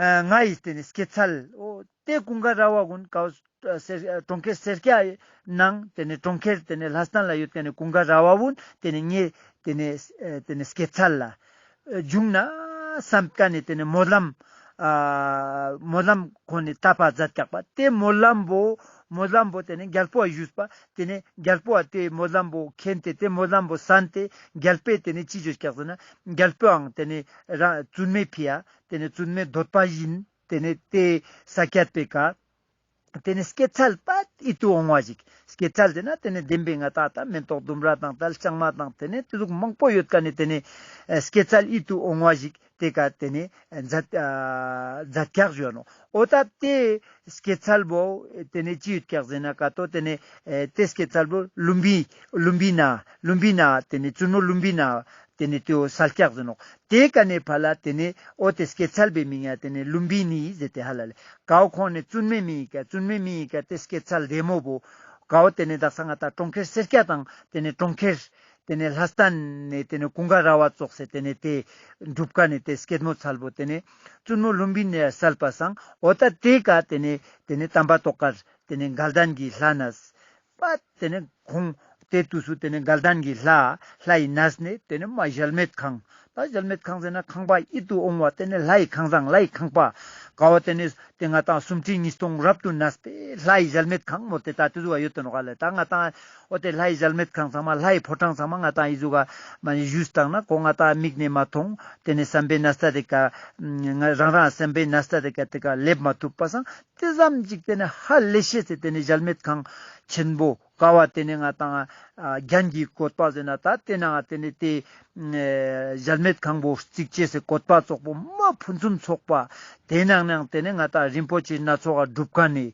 ཨ་ང་ཡི་དེ་ནི་སྐྱེད་ཚལ་འོ་དེ་ཀུན་དགའ་ར་བ་གུན་ཀ་བ་ཨ་སེར་གྲོང་ཁྱེར་སེར་སྐྱ་ནང་དེ་ནས་གྲོང་ཁྱེར་དེ་ནས་ལྷ་སྟན་ལ་ཡོད་མཁན་ནི་ཀུན་དགའ་ར་བ་བོ་དེ་ནས་ངས་དེ་ནས་ཨ་དེ་ནས་སྐྱེད་ཚལ་ལ་ཨ་བྱུང་ན་བསམ་མཁན་ནི་དེ་ནས་སྨོན་ལམ་ཨ་སྨོན་ལམ་ཁོང་ནས་བཏབ་པ་མཛད་ཀྱག་པ། དེ་སྨོན་ལམ་བོ་སྨོན་ལམ་བོ་དེ་ནས་རྒྱལ་པོ་ཨ་ཞུས་པ། དེ་ནས་རྒྱལ་པོ་ཨ་དེ་སྨོན་ལམ་བོ་མཁྱེན་ཏེ་དེ་སྨོན་ལམ་བོ་གསན་ཏེ་རྒྱལ་པོས་དེ་ནས་ཅི་ཞུས་ཀྱག་ཟེར་ན་རྒྱལ་པོའང་དེ་ནས་རང་བཙུན་མོའི་ཕི་ཡ་དེ་ནས་བཙུན་མོའི་འདོད་པ་བཞིན། དེ་ནས་དེ་ས་ཀྱད་པེ་ཀ་ ཏེ་ནེ་སྐྱེད་ཚལ་པ་ཨིད་དུ་འོང་བ་ཞིག། སྐྱེད་ཚལ་ཏེ་ན་ཏེ་ནེ་དེན་པའི་ང་ཏང་ད་མེན་ཏོག་ལྡུམ་ར་དང་ད་ལྕང་མ་དང་ཏེ་ནེ་ཏེ་ཟུག་མང་པོ་ཡོད་ཀ་ནེ་ཏེ་ནེ་ཨ་སྐྱེད་ཚལ་ཨིད་དུ་འོང་བ་ཞིག་ཏེ་ཀ་ཏེ་ནེ་མཛད་ཨ་མཛད་ཀྱག་ཞུ་ནོག། འོ་ད་ཏེ་སྐྱེད་ཚལ་བོ་ཏེ་ནེ་ཅི་ཡོད་ཀྱག་ཟེར་ན་ཀ་ཏོ་ཏེ་ནེ་ཨེ་ཏེ་སྐྱེད་ཚལ་བོ་ལུམ་བི་ལུམ་བི་ན་ལུམ་བི་ན་ཏེ་ནེ་བཙུན་མོ་ལུམ་བི་ན་ཏེ་ནེ་ཏེའོ་སལ་ཀྱག་ཟེར་ནོག། ཏེ་ཀ་ནེ་ཕ་ལ་ཏེ་ནེ་འོ་ཏེ་སྐྱེད་ཚལ་བའི་མིང་ཡ་ཏེ་ནེ་ལུམ་བི་ནི་ཟེར་ཏེ་ཧ་ལ་ལེ། ཀའོ་ཁོང་ནི་བཙུན་མོའི་མིང་ཡི་ཀ་བཙུན་མོའི་མིང་ཡི་ཀ་ཏེ་སྐྱེད་ཚལ་ལྡེ་མོ་བོ་ཀའོ་ཏེ་ནེ་དག་ས་ང་ཏང་གྲོང་ཁྱེར་སེར་སྐྱ་དང་ཏེ་ནེ་གྲོང་ཁྱེར་ཏེ་ནེ་ལྷ་སྟན་ནེ་ཏེ་ནེ་ཀུན་དགའ་ར་བ་ཙོགས་སེ་ཏེ་ནེ་ཏེ་འགྲུབ་ཀ་ནེ་ཏེ་སྐྱེད་མོ་ཚལ་བོ་ཏེ་ནེ་བཙུན་མོ་ལུམ་བི་ནི་སལ་པ་སང་འོ་ད་ཏེ་ཀ་ཏེ་ནེ་ཏེ་ནེ་དམ་པ་ཏོག་དཀར་ཏེ་ནེ་དགའ་ལྡན་གྱི་ལྷ་ན་པ་ཏེ་ནེ་ཁོང་ཏེ་དུས་སུ་ཏེ་ནེ་དགའ་ལྡན་གྱི་ལྷ་ལྷའི་གནས་ནེ་ཏེ་ནེ་མ་གཞལ་མེད་ཁང་། ད་གཞལ་མེད་ཁང་ཟེར་ན་ཁང་པ་ཨིད་དུ་འོང་བ་ཏེ་ནེ་ལྷའི་ཁང་བཟང་ལྷའི་ཁང་པ་ཀ་བོ་ཏེ་ནེ་ཏེ་ང་ཏང་སུམ་ཁྲི་ཉིས་སྟོང་རབ་ཏུ་གནས་པའི་ལྷའི་གཞལ་མེད་ཁང་མོ་ཏེ་ད་ཏེ་ཟུག་ག་ཡོད་དེ་ནོག་ལེ། ད་ང་ཏང་འོ་ཏེ་ལྷའི་གཞལ་མེད་ཁང་ཚང་མ་ལྷའི་ཕོ་བྲང་ཚང་མ་ང་ཏང་ཨི་ཟུག་ག་མ་ནེ་ཞུས་བཏང་ན་ཁོ་ང་ཏང་མིག་ནེ་མ་མཐོང་། ཏེ་ནེ་བསམ་པའི་གནས་ལྟ་དེ་ཀ་ང་རང་རང་བསམ་པའི་གནས་ལྟ་དེ་ཀ་ཏེ་ཀ་སླེབས་མ་ཐུབ་པ་སང་ཏེ་ཙམ་ཅིག་ཏེ་ནེ་ཧ་ལས་ཤེས་སེ་ཏེ་ནེ་གཞལ་མེད་ཁང་ཆེན་པོ་ཀ་བོ་ཏེ་ནེ་ང་ཏང་ཨ་རྒྱན་གྱི་བཀོད་པ་ཟེར་ན་ད་ཏེ་ནང་ཏེ་ནེ་ཏེ་ཨེ་གཞལ་མེད་ཁང་བོ་རྩིག་ཅེས་སི་བཀོད་པ་ཙོགས་པོ་མ་ཕུན་སུམ་ཚོགས་པ། ཏེ་ནང་ནང་ཏེ་ནེ་ང་ཏང་རིན་པོ་ཆེ་སྣ་ཚོགས་ཀ་སྒྲུབ་ཁན་ནི་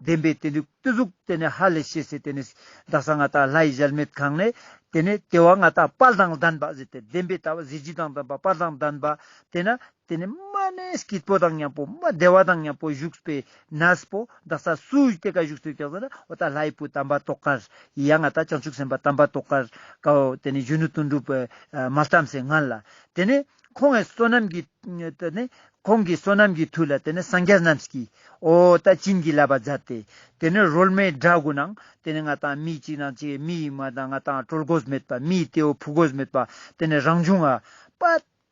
བདེན་པའི་ཏེ་ནེ་ཏེ་ཟུག་ཏེ་ནེ་ཧ་ལས་ཤེས་སེ་ཏེ་ནེ་དག་ས་ང་ཏང་ལྷའི་གཞལ་མེད་ཁང་ནེ་ཏེ་ནེ་ཏེ་བོ་ང་ཏང་དཔལ་དང་ལྡན་པ་ཟེར་ཏེ་བདེན་པའི་ལྟ་བ་གཟི་བརྗིད་དང་ལྡན་པ་དཔལ་དང་ལྡན་པ་ཏེ་ན་ཏེ་ནེ་མ་ནེ་སྐྱིད་པོ་དང་ཉམ་པོ་མ་བདེ་བ་དང་ཉམ་པོ་བཞུགས་པའི་གནས་པོ་དག་ས་སུ་ཏེ་ཀ་བཞུགས་སུ་ཀྱག་ཟེར་ན་འོ་ད་ལྷའི་བུ་དམ་པ་ཏོག་དཀར་ཡ་ང་ཏང་བྱང་ཆུབ་སེམས་དཔའ་དམ་པ་ཏོག་དཀར་ཀ་བོ་ཏེ་ནེ་གཞོན་ནུ་དོན་གྲུབ་མ་ལྟམས་སེ་སྔན་ལ་ཏེ་ནེ་ཁོང་ངི་བསོད་ནམས་ཀྱི་ཏེ་ནེ་ཁོང་གི་བསོད་ནམས་ཀྱི་མཐུ་ལ་ཏེ་ནེ་སངས་རྒྱས་རྣམས་ཀྱིས་འོ་ད་བྱིན་གྱིས་བརླབས་པ་མཛད་དེ་ཏེ་ནེ་རོལ་མོའི་སྒྲ་གུན་ནང་ཏེ་ནེ་ང་ཏང་མི་གཅིག་ནང་གཅིག་མི་ཡི་མ་དང་ང་ཏང་གྲོལ་དགོས་མེད་པ་མི་ཡི་ཏེ་བོ་ཕུ་དགོས་མེད་པ་ཏེ་ནེ་རང་བྱུང་ང་པ་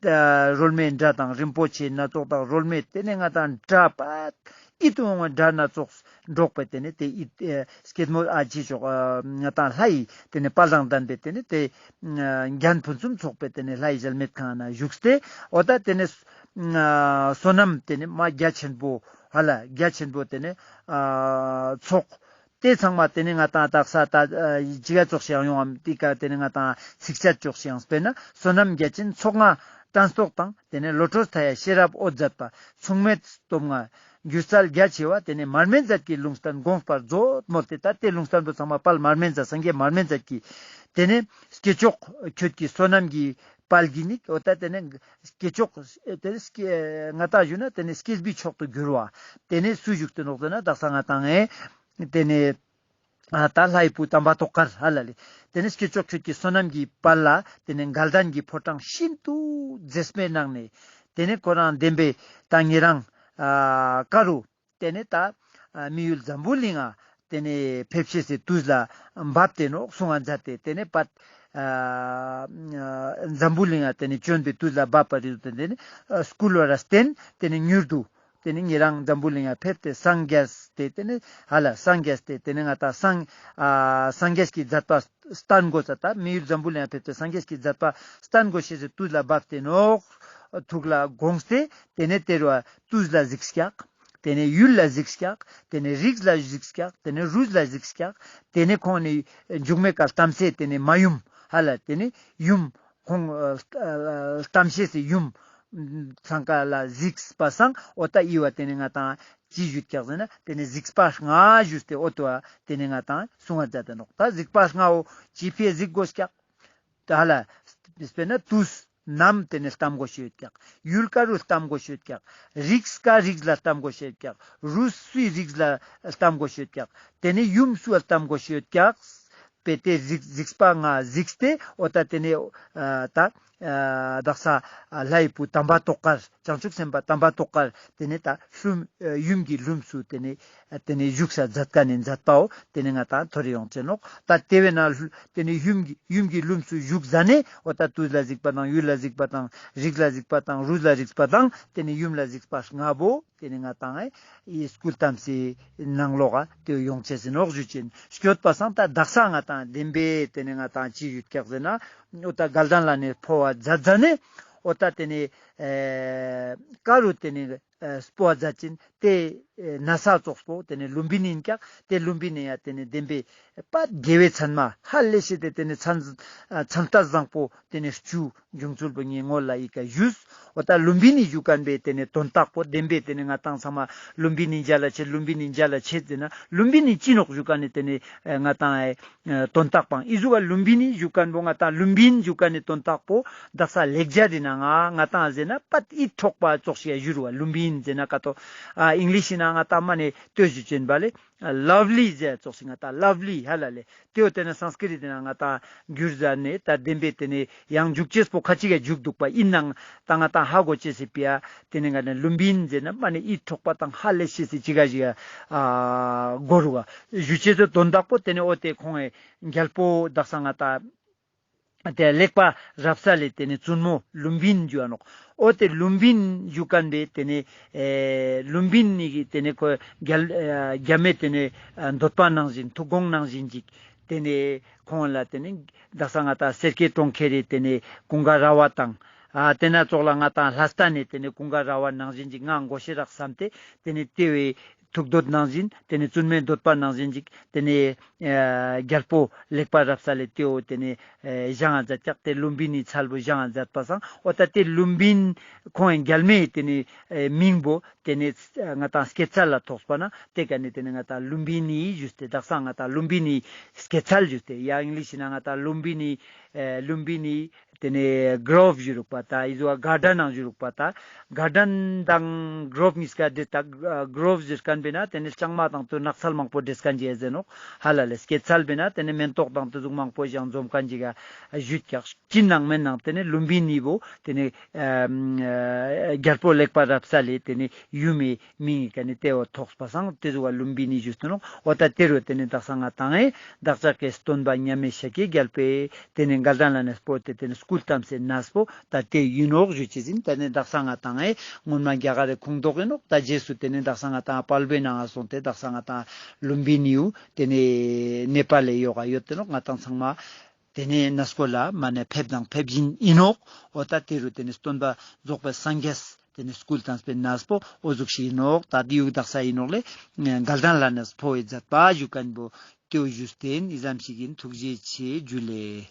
ད་རོལ་མོའི་སྒྲ་དང་རིན་པོ་ཆེ་སྣ་ཚོགས་དང་རོལ་མོའི་ཏེ་ནེ་ང་ཏང་སྒྲ་པ་ཨིད་དུ་འོང་བའི་སྒྲ་སྣ་ཚོགས་སྒྲོག་པའི་ཏེ་ནེ་ཏེ་ཨིད་ཨེ་སྐྱེད་མོ་ཨ་ཅི་ཅོག་ཨ་ང་ཏང་ལྷ་ཡི་ཏེ་ནེ་དཔལ་དང་ལྡན་པའི་ཏེ་ནེ་ཏེ་ཨ་རྒྱན་ཕུན་སུམ་ཚོགས་པའི་ཏེ་ནེ་ལྷའི་གཞལ་མེད་ཁང་ན་བཞུགས་ཏེ་འོ་ད་ཏེ་ནེ་ཨ་བསོད་ནམས་ཏེ་ནེ་མ་རྒྱ་ཆེན་པོ་ཧ་ལ་རྒྱ་ཆེན་པོ་ཏེ་ནེ་ཨ་ཚོགས། ཏེ་ཚང་མ་ཏེ་ནེ་ང་ཏང་དག་ས་ད་ཨ་ཅི་ག་ཙོགས་ཤིག་ཡོང་ངམ་ཏེ་ཀ་ཏེ་ནེ་ང་ཏང་ཚིགས་བཅད་ཙོགས་ཤིག་ཡང་དཔེར་ན་བསོད་ནམས་རྒྱ་ཆེན་ཚོགས་ལྔ་དྲན་རྟོགས་དང་ཏེ་ནེ་བློ་གྲོས་མཐའ་ཡས་ཤེས་རབ་འོད་མཛད་པ་མཚུངས་མེད་སྟོབས་ལྔ་སྒྱུ་རྩལ་རྒྱ་ཆེ་བ་ཏེ་ནེ་མར་མེ་མཛད་ཀྱི་ལུང་བསྟན་དགོངས་པར་མཛོད་མོལ་ཏེ་ད་ཏེ་ལུང་བསྟན་པོ་ཚང་མ་དཔལ་མར་མེ་མཛད་སངས་རྒྱས་མར་མེ་མཛད་ཀྱི་ཏེ་ནེ་སྐྱེས་མཆོག་ཁྱོད་ཀྱི་བསོད་ནམས་ཀྱི་དཔལ་གྱིས་ནི་འོ་ད་ཏེ་ནེ་སྐྱེས་མཆོག་ཏེ་ནེ་སྐྱེ་ང་ཏང་ཞུ་ན་ཏེ་ནེ་སྐྱེས་བུའི་མཆོག་ཏུ་གྱུར་བ་ཏེ་ནེ་སུ་བཞུགས་ཏེ་ནོག་ཟེར་ན་དག་ས་ང་ཏང་ཨེ་ཏེ་ནེ་ཨ་ད་ལྷའི་བུ་དམ་པ་ཏོག་དཀར་ཧ་ལ་ལེ། ཏེ་ནེ་སྐྱེས་མཆོག་ཁྱོད་ཀྱི་བསོད་ནམས་ཀྱི་དཔལ་ལ་ཏེ་ནེ་དགའ་ལྡན་གྱི་ཕོ་བྲང་ཤིན་ཏུ་མཛེས་མའི་ནང་ནེ་ཏེ་ནེ་ཁོ་རང་བདེན་པའི་ད་ཉེ་རང་ཨ་ཀ་རུ་ཏེ་ནེ་ད་ཨ་མི་ཡུལ་འཛམ་བུ་གླིང་ང་ཏེ་ནེ་ཕེབས་ཤེས་སི་དུས་ལ་བབས་ཏེ་ནོག་གསུང་བ་མཛད་དེ་ཏེ་ནེ་པ་ཨ་འཛམ་བུ་གླིང་ང་ཏེ་ནེ་བྱོན་པའི་དུས་ལ་བབས་པ་རེད་དེ་ཏེ་ནེ་ཨ་སྐུལ་བ་ར་བརྟེན་ཏེ་ནེ་མྱུར་དུ་ཏེ་ནེ་ཉེ་རང་འཛམ་བུ་གླིང་ང་ཕེབས་ཏེ་སངས་རྒྱས་ཏེ་ཏེ་ནེ་ཧ་ལ་སངས་རྒྱས་ཏེ་ཏེ་ནེ་ང་ཏང་སངས་ཨ་སངས་རྒྱས་ཀྱི་མཛད་པ་བསྟན་དགོས་ས་ད་མི་ཡུལ་འཛམ་བུ་གླིང་ང་ཕེབས་ཏེ་སངས་རྒྱས་ཀྱི་མཛད་པ་བསྟན་དགོས་ཤེས་སི་དུས་ལ་བབས་ཏེ་ནོག་ཐུགས་ལ་དགོངས་ཏེ་ཏེ་ནེ་ཏེ་རུ་དུས་ལ་གཟིགས་ཀྱག། ཏེ་ནེ་ཡུལ་ལ་གཟིགས་ཀྱག། ཏེ་ནེ་རིགས་ལ་གཟིགས་ཀྱག། ཏེ་ནེ་རུས་ལ་གཟིགས་ཀྱག། ཏེ་ནེ་ཁོང་ནི་མཇུག་མའི་ཀ་ལྟམས་སེ་ཏེ་ནེ་མ་ཡུམ་ཧ་ལ་ཏེ་ནེ་ཡུམ་ཁོང་ཨ་ཨ་ལྟམས་ཤེས་སི་ཡུམ་ཚང་ཀ་ལ་གཟིགས་པ་སང་འོ་ད་ཨི་བ་ཏེ་ནེ་ང་ཏང་ཅི་ཞུད་ཀྱག་ཟེར་ན་ཏེ་ནེ་གཟིགས་པ་ལྔ་ཞུས་ཏེ་འོ་ཏེ་བ་ཏེ་ནེ་ང་ཏང་གསུང་བ་མཛད་དེ་ནོག། ད་གཟིགས་པ་ལྔ་བོ་ཅི་ཕི་གཟིགས་དགོས་ཀྱག། ད་ཧ་ལ་དཔེར་ན་དུས་ནམ་ཏེ་ནེ་ལྟམས་དགོས་ཤེས་ཡོད་ཀྱག། ཡུལ་ཀ་རུ་ལྟམས་དགོས་ཤེས་ཡོད་ཀྱག། རིགས་ཀ་རིགས་ལ་ལྟམས་དགོས་ཤེས་ཡོད་ཀྱག། རུས་སུའི་རིགས་ལ་ལྟམས་དགོས་ཤེས་ཡོད་ཀྱག། ཏེ་ནེ་ཡུམ་སུ་ལ་ལྟམས་དགོས་ཤེས་ཡོད་ཀྱག། པེ་ཏེ་གཟིགས་གཟིགས་པ་ལྔ་གཟིགས་ཏེ་འོ་ད་ཏེ་ནེ་ཨ་ད་ཨ་དག་ས་ཨ་ལྷའི་བུ་དམ་པ་ཏོག་དཀར་བྱང་ཆུབ་སེམས་དཔའ་དམ་པ་ཏོག་དཀར་ཏེ་ནེ་ད་ལྷུམས་ཨ་ཡུམ་གྱི་ལྷུམས་སུ་ཏེ་ནེ་ཏེ་ནེ་བཞུགས་ས་མཛད་ཀ་ནེ་མཛད་པའོ། ཏེ་ནེ་ང་ཏང་ཐོ་རེ་ཡོང་ཅེ་ནོག། ད་ཏེ་བས་ན་ལྷུ་ཏེ་ནེ་ཡུམ་གྱི་ཡུམ་གྱི་ལྷུམས་སུ་བཞུགས་ཟ་ནེ་འོ་ད་དུས་ལ་གཟིགས་པ་དང་ཡུལ་ལ་གཟིགས་པ་དང་རིགས་ལ་གཟིགས་པ་དང་རུས་ལ་གཟིགས་པ་དང་ཏེ་ནེ་ཡུམ་ལ་གཟིགས་པ་ལྔ་བོ་ཏེ་ནེ་ང་ཏང་ཨི་སྐུལ་ལྟམས་སི་ནང་ལོགས་ཀ་ཏེ་ཡོང་ཅེས་ཟེར་ནོག་ཞུ་ཅེན། སྐྱོད་པ་སང་ད་དག་ས་ང་ཏང་བདེན་པའི་ཏེ་ནེ་ང་ཏང་ཅི་ཡོད་ཀྱག་ཟེར་ན་འོ་ད་དགའ་ལྡན་ལ་ནི་འཕོ་བ་མཛད་མཛད་ནེ་འོ་ད་ཏེ་ནེ་ཨེ་ཀ་རུ་ཏེ་ནེ་ཨེ་སྤོ་བ་མཛད་ཅིན་ ཏེ་ཨེ་ན་ས་ཙོགས་པོ་ཏེ་ནེ་ལུམ་བི་ནི་ཨིན་ཀྱག། ཏེ་ལུམ་བི་ནི་ཡ་ཏེ་ནེ་དེན་པའི་པ་དགེ་བའི་མཚན་མ་ཧ་ལས་ཤེས་ཏེ་ཏེ་ནེ་མཚན་ཨ་མཚན་རྟགས་བཟང་པོ་ཏེ་ནེ་བཅུ་འབྱུང་ཚུལ་པོ་ངའི་ངོ་ལ་ཨི་ཀ་ཞུས། འོ་ད་ལུམ་བི་ནི་ཞུ་ཁན་པའི་ཏེ་ནེ་དོན་དག་པོ་དེན་པའི་ཏེ་ནེ་ང་ཏང་ཚང་མ་ལུམ་བི་ནི་མཇལ་ལ་ཆེད་ལུམ་བི་ནི་མཇལ་ལ་ཆེད་ཟེར་ན་ལུམ་བི་ནི་ཅི་ནོག་ཞུ་ཁན་ནི་ཏེ་ནེ་ཨེ་ང་ཏང་ཨེ་ཨ་དོན་དག་པོའང་ཨི་ཟུག་ག་ལུམ་བི་ནི་ཞུ་ཁན་པོ་ང་ཏང་ལུམ་བི་ནི་ཞུ་ཁན་ནི་དོན་དག་པོ་དག་ས་ལེགས་སྦྱར་དི་ནང་ང་ང་ཏང་ཟེར་ན་པད་ཡིད་འཕྲོག་པ་ཙོགས་ཤིག་ཞུ་རུ་བ། ལུམ་བི་ནི་ཟེར་ན་ཀ་ཏོ་ཨ་ཨིང་ལིཤ་ནང་ང་ཏང་མ་ནེ་ལྟོས་ཞུ་ཅེན་པ་ལེ། ལབ་ལི་ཟེར་ཙོགས་ཤིག་ང་ཏང་ལབ་ལི་ཧ་ལ་ལེ། ཏེའོ་ཏེ་ནེ་སཾསྐྲྀཏ་དི་ནང་ང་ང་ཏང་གྱུར་ཟ་ནེ་ད་དེན་པའི་ཏེ་ནེ་ཡང་འཇུག་ཅེས་པོ་ཁ་ཅིག་ག་འཇུག་འདུག་པ་ཨིན་ནང་ད་ང་ཏང་ཧ་གོ་ཅེས་སི་ཕི་ཡ་ཏེ་ནེ་ང་ནི་ལུམ་བི་ནི་ཟེར་ན་མ་ནེ་ཡིད་འཕྲོག་པ་དང་ཧ་ལས་ཤེས་སི་ཅི་ག་ཞིག་ཨ་གོ་རུ་བ། ཞུ་ཅེས་སི་དོན་དག་པོ་ཏེ་ནེ་འོ་ཏེ་ཁོང་ངི་གྱལ་པོ་དག་ས་ང་ཏང་ཏེ་ལེགས་པ་རབ་གསལ་ལེ་ཏེ་ནེ་བཙུན་མོ་ལུམ་བི་ནི་ཞུ་བ་ནོག། འོ་ཏེ་ལུམ་བི་ནི་ཞུ་ཁན་པའི་ཏེ་ནེ་ཨེ་ལུམ་བི་ནི་གི་ཏེ་ནེ་ཁོ་གྱལ་ཨ་གྱ་མའི་ཏེ་ནེ་ཨ་འདོད་པ་ནང་བཞིན་ཐུགས་དགོངས་ནང་བཞིན་ཅིག་ཏེ་ནེ་ཁོང་ལ་ཏེ་ནེ་དག་ས་ང་ཏང་སེར་སྐྱའི་གྲོང་ཁྱེར་རི་ཏེ་ནེ་ཀུན་དགའ་ར་བ་དང་ཨ་ཏེ་ན་ཙོགས་ལ་ང་ཏང་ལྷ་ས་ནེ་ཏེ་ནེ་ཀུན་དགའ་ར་བ་ནང་བཞིན་ཅིག་ང་དགོས་ཤེས་རག་བསམ་སྟེ་ཏེ་ནེ་ཏེ་བོའི་ཐུགས་འདོད་ནང་བཞིན་ཏེ་ནེ་བཙུན་མོའི་འདོད་པ་ནང་བཞིན་ཅིག་ཏེ་ནེ་ཨ་གྱལ་པོ་ལེགས་པ་རབ་གསལ་ལེ་ཏེའོ་ཏེ་ནེ་ཨེ་བཞེངས་ང་མཛད་ཀྱག། ཏེ་ལུམ་བི་ནི་ཚལ་པོ་བཞེངས་ང་མཛད་པ་སང་འོ་ད་ཏེ་ལུམ་བི་ནི་ཁོང་ངི་གྱལ་མོའི་ཏེ་ནེ་ཨེ་མིང་པོ་ཏེ་ནེ་ང་ཏང་སྐྱེད་ཚལ་ལ་ཐོགས་པ་ན་ཏེ་ཀ་ནེ་ཏེ་ནེ་ང་ཏང་ལུམ་བི་ནི་ཞུས་ཏེ་དག་ས་ང་ཏང་ལུམ་བི་ནི་སྐྱེད་ཚལ་ཞུས་ཏེ་ཡ་ཨིང་ལིཤ་ནང་ང་ཏང་ལུམ་བི་ནི་ཨེ་ལུམ་བི་ནི་ཏེ་ནེ་གྲོབ་ཞུ་རུག་པ་ད་ཨི་ཟུག་ག་གར་ཌན་ནང་ཞུ་རུག་པ་ད་གར་ཌན་དང་གྲོབ་ཉིས་ཀ་འདྲེས་ད་གྲོབ་ཟེར་ཁན་པེ་ན་ཏེ་ནེ་ལྕང་མ་དང་ཏུ་ནགས་ཚལ་མང་པོ་འདྲེས་ཁན་ཅིག་ཨེ་ཟེར་ནོག་ཧ་ལ་ལེ། སྐྱེད་ཚལ་པེ་ན་ཏེ་ནེ་མེན་ཏོག་དང་ཏུ་ཟུག་མང་པོ་ཞིག་འཛོམས་ཁན་ཅིག་ག་ཞུས་ཀྱག། ཅི་ནང་མེན་ནང་ཏེ་ནེ་ལུམ་བི་ནི་བོ་ཏེ་ནེ་ཨ་གྱལ་པོ་ལེགས་པ་རབ་གསལ་ལེ་ཏེ་ནེ་ཡུམ་མི་མིང་ངི་ཀ་ནེ་ཏེའོ་ཐོགས་པ་སང་ཏེ་ཟུག་ག་ལུམ་བི་ནི་ཞུས་ཏེ་ནོག། འོ་ད་ཏེ་རུ་ཏེ་ནེ་དག་ས་ང་ཏང་ཨེ་བདག་ཅག་གི་སྟོན་པ་མཉམ་མེད་ཤཱཀྱའི་གྱལ་པོའི་ཏེ་ནེ་དགའ་ལྡན་ལྷ་གནས་པོ་ཏེ་ཏེ་ནེ་སྐུ་བལྟམས་སེ་ནས་པོ་ད་ཏེ་ཨིན་ནོག་ཞུ་ཅེས་ཨིན། ཏེ་ནེ་དག་ས་ང་ཏང་ཨེ་སྔོན་མ་རྒྱ་གར་རི་ཁུངས་གཏོགས་ཨིན་ནོག། ད་རྗེས་སུ་ཏེ་ནེ་དག་ས་ང་ཏང་དཔལ་བོའི་ནང་ང་སོང་སྟེ་དག་ས་ང་ཏང་ལུམ་བི་ནི་ཡུ་ཏེ་ནེ་ནེ་པཱལ་ལེ་ཡོག་ག་ཡོད་དེ་ནོག། ང་ཏང་ཚང་མ་ཏེ་ནེ་གནས་སྐོར་ལ་མ་ནེ་ཕེབས་དང་ཕེབས་བཞིན་ཨིན་ནོག། འོ་ད་ཏེ་རུ་ཏེ་ནེ་སྟོན་པ་རྫོགས་པའི་སངས་རྒྱས་ཏེ་ནེ་སྐུ་བལྟམས་པའི་གནས་པོ་འོ་ཟུག་ཤིག་ཨིན་ནོག། ད་ཏེ་ཡུག་དག་ས་ཨིན་ནོག་ལེ། དགའ་ལྡན་ལྷ་གནས་འཕོ་བའི་མཛད་པ་ཞུ་ཁན་པོ་ཏེའོ་ཞུས་ཏེ་ཨིན། ཨི་ཙམ་ཞིག་ཨིན། ཐུགས་རྗེ་ཆེ། ཇུ་ལེ།